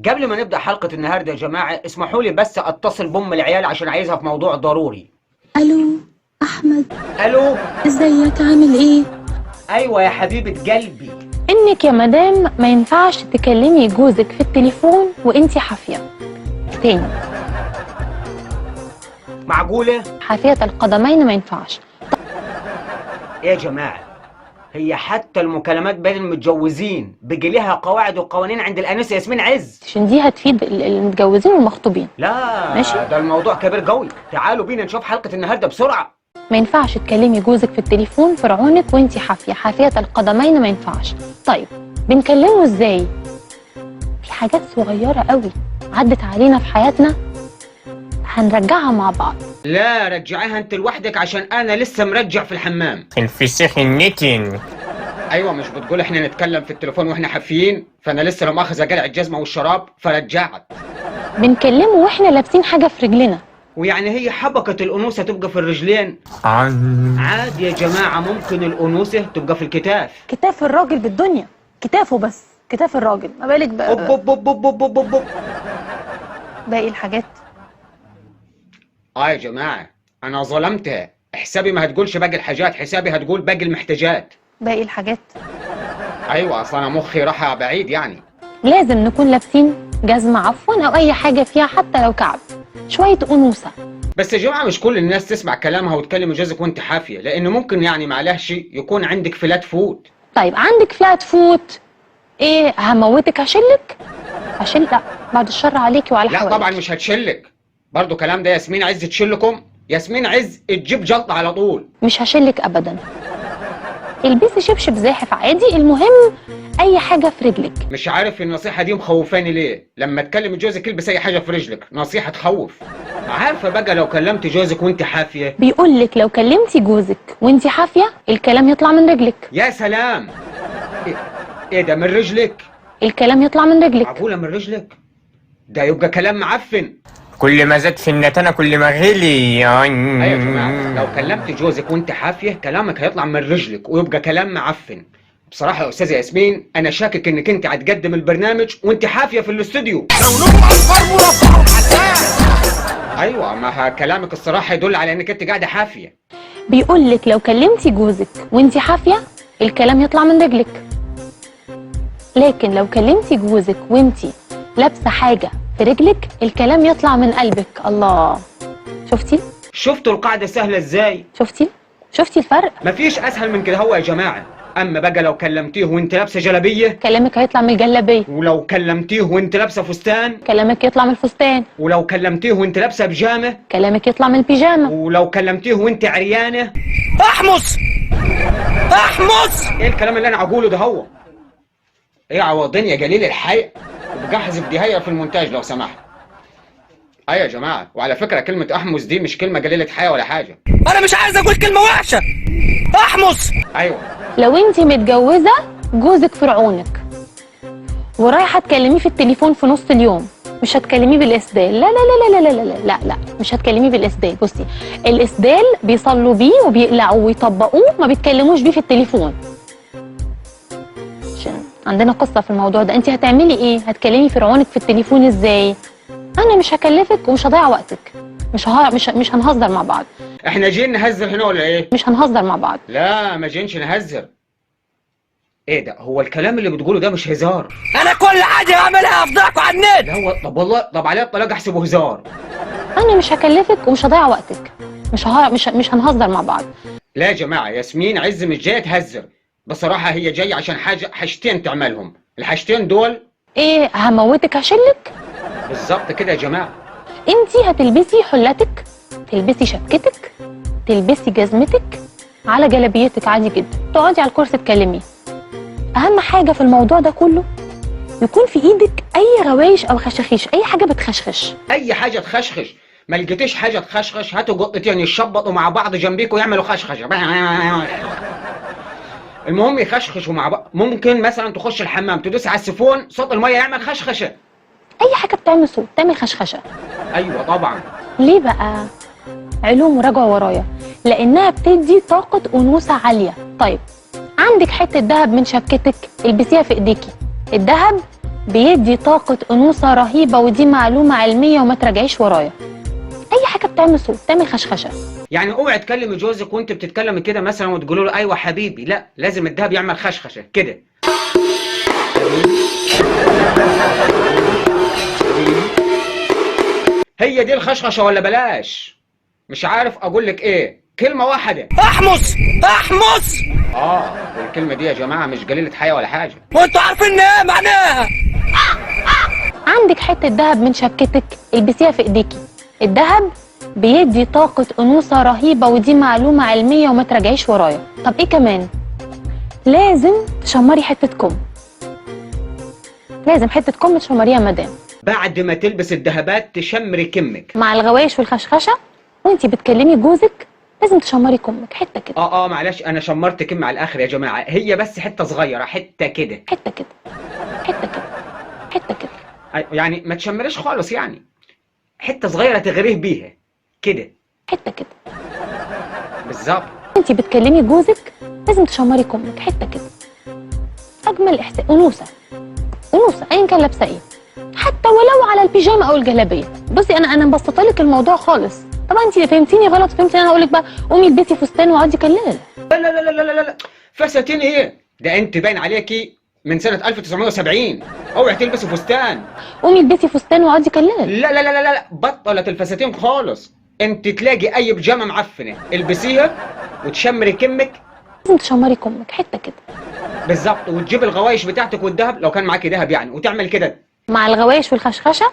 قبل ما نبدأ حلقة النهاردة يا جماعة اسمحوا لي بس اتصل بأم العيال عشان عايزها في موضوع ضروري. الو احمد. الو، ازيك عامل ايه؟ ايوه يا حبيبة قلبي. انك يا مدام ما ينفعش تكلمي جوزك في التليفون وانتي حافية. تاني، معقولة؟ حافية القدمين ما ينفعش. ايه يا جماعة، هي حتى المكالمات بين المتجوزين بيجي لها قواعد وقوانين عند الأنسة ياسمين عز؟ عشان دي هتفيد المتجوزين والمخطوبين. لا ماشي. ده الموضوع كبير قوي، تعالوا بينا نشوف حلقة النهاردة بسرعة. ما ينفعش تكلمي جوزك في التليفون فرعونك وانتي حافية، حافية القدمين ما ينفعش. طيب بنكلمه ازاي؟ في حاجات صغيرة قوي عدت علينا في حياتنا هنرجعها مع بعض. لا رجعيها انت لوحدك عشان انا لسه مرجع في الحمام. الفسيخ النتن. ايوه، مش بتقول احنا نتكلم في التليفون واحنا حافيين؟ فانا لسه لا مؤاخذة قلع الجزمة والشراب فرجعت. بنكلمه واحنا لابسين حاجة في رجلنا. ويعني هي حبكة الانوثة تبقى في الرجلين؟ عن عادي يا جماعة، ممكن الانوثة تبقى في الكتاف. كتاف الراجل بالدنيا، كتافه بس، كتاف الراجل، ما بالك بقى أوب أوب أوب أوب أوب أوب أوب. باقي الحاجات. اه يا جماعة انا ظلمتها، حسابي ما هتقولش باقي الحاجات، حسابي هتقول باقي المحتاجات. باقي الحاجات. ايوه، اصل انا مخي راح بعيد يعني. لازم نكون لابسين جزمة عفوا او اي حاجة فيها حتى لو كعب، شوية أنوثة. بس يا جماعة مش كل الناس تسمع كلامها وتكلم جوزك وانت حافية، لانه ممكن يعني معلش يكون عندك flat foot. طيب عندك flat foot، ايه هموتك؟ هشلك؟ هشل؟ لا بعد الشر عليكي وعلى لا حواليك. طبعا مش هتشلك، برضو كلام ده ياسمين عز تشلكم؟ ياسمين عز تجيب جلطة على طول. مش هشلك ابدا. البسي شبشب زاحف عادي، المهم اي حاجة في رجلك. مش عارف النصيحة دي مخوفاني ليه، لما تكلم جوزك البس اي حاجة في رجلك، نصيحة تخوف. عارفة بقى لو كلمت جوزك وانت حافية؟ بيقول لك لو كلمتي جوزك وانت حافية الكلام يطلع من رجلك. يا سلام، ايه ده من رجلك؟ الكلام يطلع من رجلك. معقولة من رجلك؟ ده يبقى كلام معفن. كل ما زاد في النتنة كل ما غلي. ايوه يا جماعة، لو كلمت جوزك وانت حافية كلامك هيطلع من رجلك ويبقى كلام معفن. بصراحة يا أستاذة ياسمين أنا شاكك إنك أنت هتقدم البرنامج وأنت حافية في الاستوديو. أيوة، ما كلامك الصراحة يدل على إنك أنت قاعدة حافية. بيقول لك لو كلمتي جوزك وانت حافية الكلام يطلع من رجلك، لكن لو كلمتي جوزك وانت لابسة حاجة في رجلك الكلام يطلع من قلبك. الله، شفتي؟ شفتوا القاعدة سهلة إزاي؟ شفتي؟ شفتي الفرق؟ مفيش أسهل من كده هو يا جماعة. أما بقى لو كلمتيه وأنت لابسة جلابية، كلامك هيطلع من الجلابية. ولو كلمتيه وأنت لابسة فستان، كلامك يطلع من الفستان. ولو كلمتيه وأنت لابسة بيجامة، كلامك يطلع من البيجامة. ولو كلمتيه وأنت عريانة. احمص احمص. ايه الكلام اللي انا عقوله ده هو؟ ايه عوضين يا جليل الحي؟ وبجهز بديهية في المونتاج لو سمحت. ايوه يا جماعة، وعلى فكرة كلمة احمص دي مش كلمة جليلة حياة ولا حاجة. انا مش عايز اقول كلمة وحشة. احمص. ايوه. لو انت متجوزة جوزك فرعونك ورايحة تكلميه في التليفون في نص اليوم، مش هتكلميه بالإسدال. لا لا لا لا لا لا لا لا لا، مش هتكلميه بالإسدال. بصي، الإسدال بيصلوا بيه وبيقلعوه ويطبقوه، ما بيتكلموش بيه في التليفون. عشان عندنا قصة في الموضوع ده. انت هتعملي ايه؟ هتكلمي فرعونك في التليفون ازاي؟ انا مش هكلفك ومش هضيع وقتك، مش هنهزر مع بعض. احنا جايين نهزر هنا ولا ايه؟ مش هنهزر مع بعض. لا ما جايينش نهزر. ايه ده؟ هو الكلام اللي بتقوله ده مش هزار. انا كل حاجة هعملها هفضحكوا على النت. لا هو طب والله، طب عليا الطلاق احسبه هزار. انا مش هكلفك ومش هضيع وقتك، مش هنهزر مع بعض. لا يا جماعة، ياسمين عز مش جاية تهزر. بصراحة هي جاية عشان حاجة، حاجتين تعملهم. الحاجتين دول ايه؟ هموتك هشلك؟ بالظبط كده يا جماعة. انتي هتلبسي حلتك، تلبسي شبكتك، تلبسي جزمتك على جلابيتك عادي جدا، تقعدي على الكرسي تكلميه. اهم حاجة في الموضوع ده كله يكون في ايدك اي غوايش او خشاخيش، اي حاجة بتخشخش. اي حاجة تخشخش. ما لقيتيش حاجة تخشخش هاتوا قطتين يشبطوا مع بعض جنبيكوا ويعملوا خشخشة. المهم يخشخشوا مع بعض. ممكن مثلا تخش الحمام تدوس على السيفون صوت المية يعمل خشخشة. اي حاجة بتعمل صوت تعمل خشخشة. ايوه طبعا. ليه بقى؟ علوم وراجعوا ورايا، لانها بتدي طاقة انوثة عالية. طيب عندك حتة ذهب من شبكتك البسيها في ايديكي. الذهب بيدي طاقة انوثه رهيبة، ودي معلومة علمية وما تراجعيش ورايا. اي حاجة بتعمل صوت بتعمل خشخشه. يعني اوعي تكلمي جوزك وانت بتتكلمي كده مثلا وتقولوا له ايوه حبيبي، لا، لازم الدهب يعمل خشخشه كده. هي دي الخشخشه ولا بلاش؟ مش عارف اقول لك ايه، كلمة واحدة. احمص احمص. والكلمة دي يا جماعة مش قليله حياة ولا حاجة. وانتوا عارفين ايه معناها. عندك حتة دهب من شبكتك البسيها في ايديكي. الدهب بيدي طاقة انوثه رهيبة، ودي معلومة علمية وما تراجعيش ورايا. طب ايه كمان؟ لازم تشمري حتة كم، لازم حتة كم تشمريها مدام. بعد ما تلبس الذهبات تشمري كمك مع الغوايش والخشخشه وانتي بتكلمي جوزك لازم تشمري كمك حتة كده. معلش انا شمرت كم على الاخر يا جماعة، هي بس حتة صغيرة، حتة كده حتة كده حتة كده حتة كده، يعني ما تشمريش خالص، يعني حتة صغيرة تغريه بيها كده، حتة كده بالظبط. انتي بتكلمي جوزك لازم تشمري كمك حتة كده. اجمل احساس، انوثه، انوثه ايا كان لابسه ايه، حتى ولو على البيجامه او الجلابية. بصي انا مبسطة لك الموضوع خالص. طبعا انت فهمتيني غلط، فهمتي انا هقول لك بقى قومي البسي فستان واقعدي كلمي. لا لا لا لا لا لا، فساتين ايه ده؟ انت باين عليكي من سنة 1970. اوعي تلبسي فستان. قومي البسي فستان واقعدي كلمي. لا لا لا لا لا، بطلت الفساتين خالص. انت تلاقي اي بيجامه معفنه البسيها وتشمري كمك. لازم تشمري كمك حتة كده بالظبط، وتجيب الغوايش بتاعتك والذهب لو كان معاكي ذهب يعني، وتعمل كده مع الغوايش والخشخشه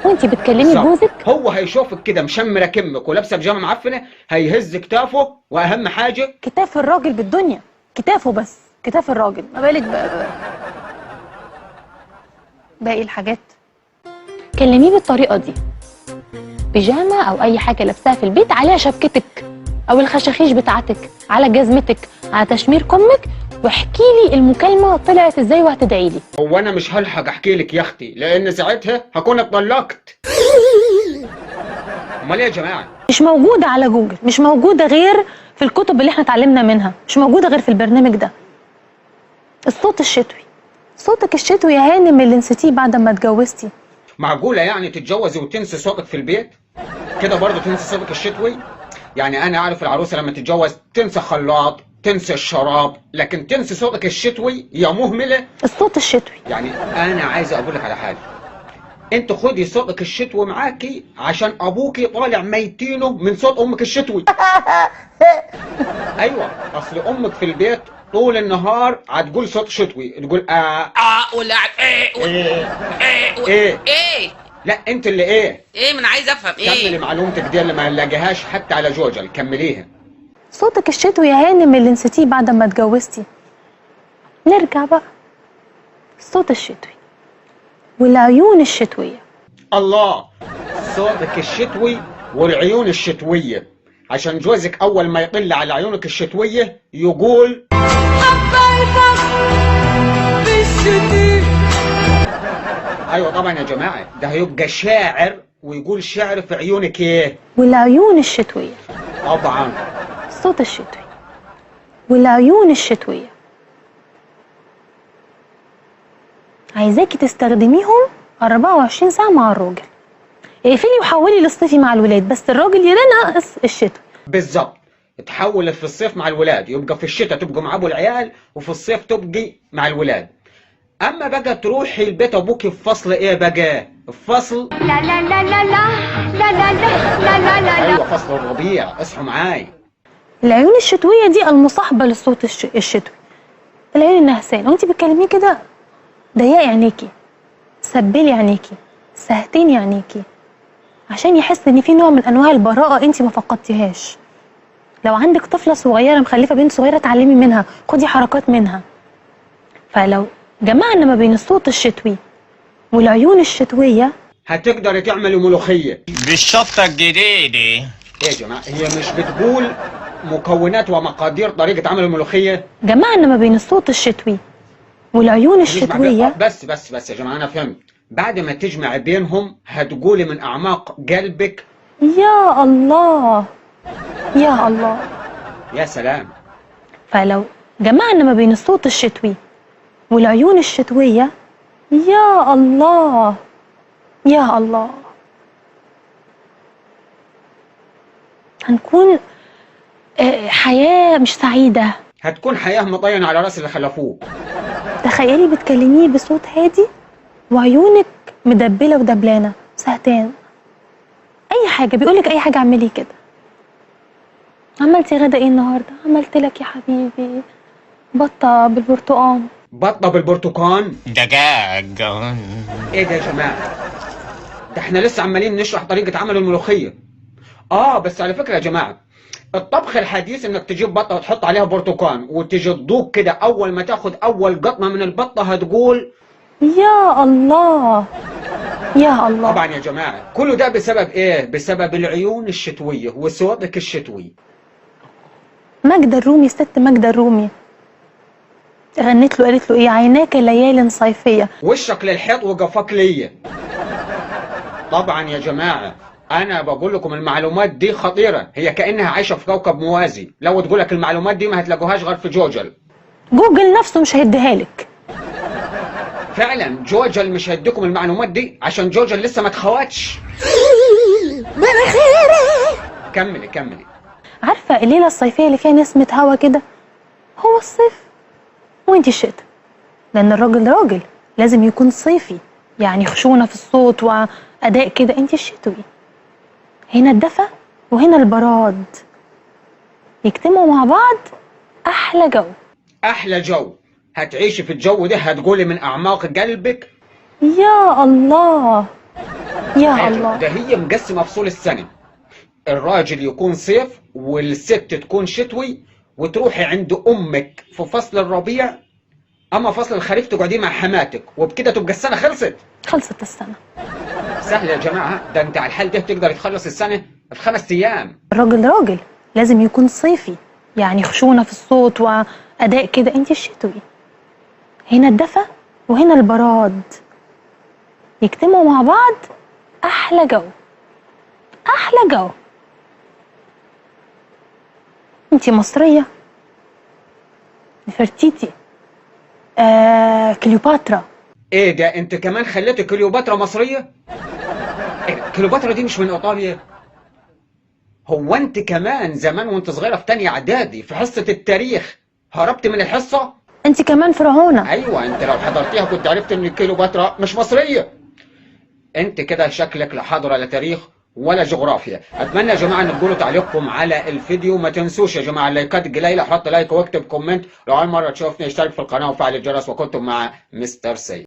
وانتي بتكلمي جوزك. هو هيشوفك كده مشمره كمك ولابسه بيجامه معفنه، هيهز كتافه. واهم حاجة كتاف الراجل بالدنيا، كتافه بس، كتاف الراجل، ما بالك باقي الحاجات. كلميه بالطريقة دي، بيجامه او اي حاجة لابساها في البيت عليها شبكتك او الخشاخيش بتاعتك، على جزمتك، على تشمير كمك، واحكي لي المكالمة طلعت ازاي وهتدعي لي. هو انا مش هلحق احكي لك يا اختي، لان ساعتها هكون اتطلقت. امال ايه يا جماعة؟ مش موجودة على جوجل، مش موجودة غير في الكتب اللي احنا اتعلمنا منها، مش موجودة غير في البرنامج ده. الصوت الشتوي، صوتك الشتوي يا هانم اللي نسيتيه بعد ما اتجوزتي. معقولة يعني تتجوزي وتنسي صوتك في البيت؟ كده برضه تنسي صوتك الشتوي؟ يعني انا اعرف العروسة لما تتجوز تنسى خلاط، تنسى الشراب، لكن تنسي صوتك الشتوي يا مهملة. الصوت الشتوي. يعني انا عايز اقول لك على حاجة، انت خدي صوتك الشتوي معاكي عشان ابوكي طالع ميتينه من صوت امك الشتوي. ايوه، اصل امك في البيت طول النهار هتقول صوت شتوي، تقول ولا ايه ايه ايه ايه. لا انت اللي ايه ايه، ما انا عايز افهم ايه. كملي معلومتك دي اللي ما نلاقيهاش حتى على جوجل، كمليها. صوتك الشتوي يا هانم اللي نسيتيه بعد ما اتجوزتي. نرجع بقى الصوت الشتوي والعيون الشتوية. الله، صوتك الشتوي والعيون الشتوية، عشان جوزك أول ما يطل على عيونك الشتوية يقول حبيتك بالشتي. أيوة طبعا يا جماعة، ده هيبقى شاعر ويقول شعر في عيونك إيه؟ والعيون الشتوية. طبعا الصوت الشتوي والعيون الشتوية عايزاكي تستخدميهم 24 ساعة مع الراجل. اقفلي وحولي للصيفي مع الولاد، بس الراجل ينقص الشتوي. بالظبط، تحول في الصيف مع الولاد، يبقى في الشتاء تبقى مع ابو العيال، وفي الصيف تبقي مع الولاد. اما بقى تروحي البيت ابوكي في فصل ايه بقى؟ في فصل لا لا لا لا لا لا لا لا لا لا. ايوه، فصل الربيع. اصحوا معاي. العيون الشتوية دي المصاحبة للصوت الشتوي. العيون النهسان وانت بتكلميه كده ضيقي عينيكي، سبلي عينيكي، سهتيني عينيكي، عشان يحس ان في نوع من انواع البراءة انت ما فقدتيهاش. لو عندك طفلة صغيرة مخلفة بنت صغيرة اتعلمي منها، خدي حركات منها. فلو جمعنا ما بين الصوت الشتوي والعيون الشتوية هتقدري تعملي ملوخية بالشطة الجديدة. ايه يا جماعة، هي مش بتقول مكونات ومقادير طريقة عمل الملوخية؟ جمعنا ما بين الصوت الشتوي والعيون الشتوية. بس بس بس يا جماعة أنا فهمت. بعد ما تجمع بينهم هتقولي من أعماق قلبك يا الله يا الله يا سلام. فلو جمعنا ما بين الصوت الشتوي والعيون الشتوية يا الله يا الله، هنكون حياة مش سعيدة. هتكون حياة مطين على راس اللي خلفوه. تخيلي بتكلميه بصوت هادي وعيونك مدبلة ودبلانة سهتان، أي حاجة بيقولك، أي حاجة اعملي كده. عملتي غدا ايه النهاردة؟ عملت لك يا حبيبي بطة بالبرتقال. بطة بالبرتقال؟ دجاج. ايه ده يا جماعة؟ ده احنا لسه عمالين نشرح طريقة عمل الملوخية. بس على فكرة يا جماعة، الطبخ الحديث انك تجيب بطة وتحط عليها برتقان وتيجي تدوق كده، اول ما تاخد اول قطمة من البطة هتقول يا الله يا الله. طبعا يا جماعة كله ده بسبب ايه؟ بسبب العيون الشتوية وصوتك الشتوي. ماجدة الرومي، ست ماجدة الرومي غنت له، قالت له ايه؟ عيناك ليال صيفية، وشك للحيط وقفاك ليا. طبعا يا جماعة انا بقول لكم المعلومات دي خطيرة، هي كأنها عايشة في كوكب موازي. لو تقول لك المعلومات دي ما هتلاقوهاش غير في جوجل. جوجل نفسه مش هيديها لك. فعلا جوجل مش هيديكم المعلومات دي عشان جوجل لسه ما اتخوتش. كملي كملي. عارفة الليلة الصيفية اللي فيها نسمة هوا كده؟ هو الصيف وانتي الشتاء، لأن الراجل راجل لازم يكون صيفي، يعني خشونة في الصوت وأداء كده. انتي الشتوي، هنا الدفا وهنا البراد، يجتمعوا مع بعض، أحلى جو. احلى جو. هتعيشي في الجو ده هتقولي من اعماق قلبك يا الله يا الله. ده هي مقسمة فصول السنة، الراجل يكون صيف والست تكون شتوي، وتروحي عند امك في فصل الربيع، اما فصل الخريف تقعدي مع حماتك، وبكده تبقى السنة خلصت. خلصت السنة. سهل يا جماعة، ده انت على الحال ده تقدر تخلص السنة في 5 ايام. الراجل راجل لازم يكون صيفي، يعني خشونة في الصوت وأداء كده. انتي الشتوي، هنا الدفا وهنا البراد، يجتمعوا مع بعض، أحلى جو، أحلى جو. انتي مصرية، نفرتيتي، كليوباترا. ايه ده، انت كمان خليتي كليوباترا مصرية؟ إيه ده؟ كليوباترا دي مش من ايطاليا؟ هو انت كمان زمان وانت صغيرة في تانية اعدادي في حصة التاريخ هربت من الحصة؟ انت كمان فرعونة. ايوه، انت لو حضرتيها كنت عرفت ان كليوباترا مش مصرية. انت كده شكلك لا حاضرة لا تاريخ ولا جغرافيا. اتمنى يا جماعة ان تقولوا تعليقكم على الفيديو. ما تنسوش يا جماعة اللايكات القليلة، حط like واكتب comment. لو اول مرة تشوفني اشترك في القناة وفعل الجرس، وكنتم مع مستر سيد.